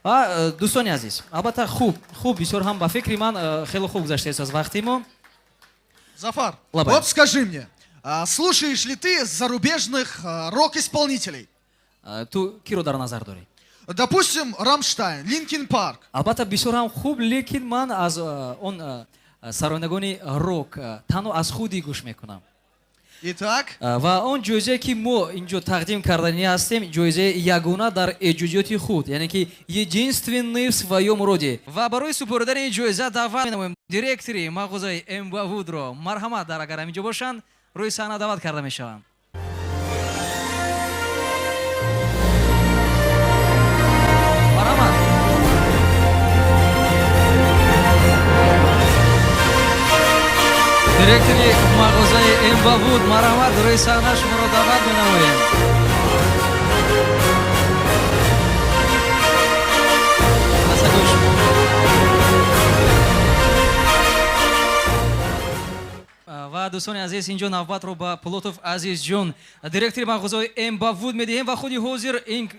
Ва дӯстони азиз, албатта, хуб, хуб, бисёр ҳам, ба фикри ман, хеле хуб гузаштааст аз вақти мо. Зафар, Лабай. вот скажи мне, а слушаешь ли ты зарубежных рок-исполнителей? Ту киро дар назар дорӣ? Допустим, Рамштайн, Линкин Парк. Албатта, бисёр ҳам хуб, лекин ман аз он сарояндагони рок танҳо аз худи гӯш мекунам. Итак, Ва он ҷоизае, ки мо инҷо тақдим карданӣ ҳастем, ҷоизаи ягона дар эҷодиёти худ, яъне ки единственный в своем роде. Ва барои супоридани ин ҷоиза даъват менамоем директори мағозаи Эмбавудро. Марҳамат, дар агар ҳаминҷо бошанд, рӯи саҳна даъват карда мешаванд. Марҳамат, директори мағозаи Эмбавуд, марҳамат, рӯи саҳна шуморо даъват менамоем. Дастакҳои шумо. Ва дӯстони азиз, инҷо навбатро ба Пулотов Азизҷон, директори мағозаи Эмбавуд, медиҳем. Ва худи ҳозир ин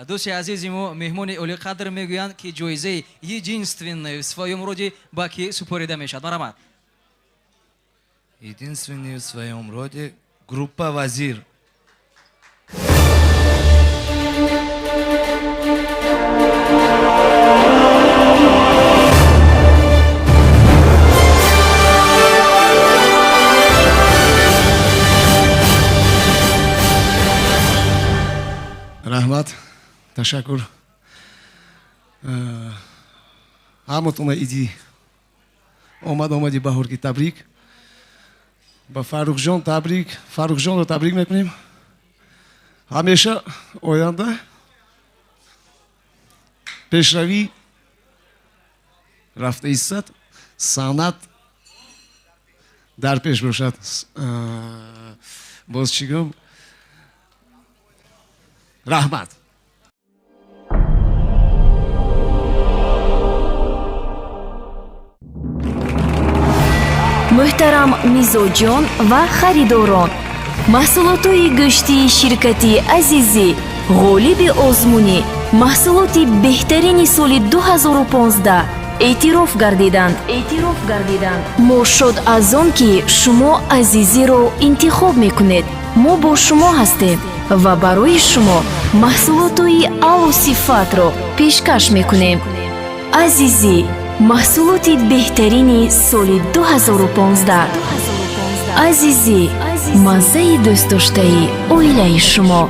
дӯсти азизи мо, меҳмони олиқадр, мегӯянд, ки ҷоизаи единственный в своем роде ба кӣ супорида мешавад. Марҳамат. Единственный в своем роде, группа «Вазир». Раҳмат, ташаккур. Ҳаматона иди омад, омади баҳорки табрик, ба Фаррухҷон табрик. Фаррухҷонро табрик мекунем. Ҳамеша оянда пешравӣ рафта истад, санъат дар пеш бошад. Боз чӣ гӯм? Раҳмат. Муҳтарам мизоҷон ва харидорон, маҳсулотҳои гӯштии ширкати Азизӣ ғолиби озмуни маҳсулоти беҳтарини соли 2015 эътироф гардиданд, эътироф гардиданд. Мо шод аз он, ки шумо Азизиро интихоб мекунед. Мо бо шумо ҳастем ва барои шумо маҳсулотҳои аълосифатро пешкаш мекунем. Азизӣ, маҳсулоти беҳтарини соли 2015. Азизӣ, маззаи дӯстдоштаи оилаи шумо.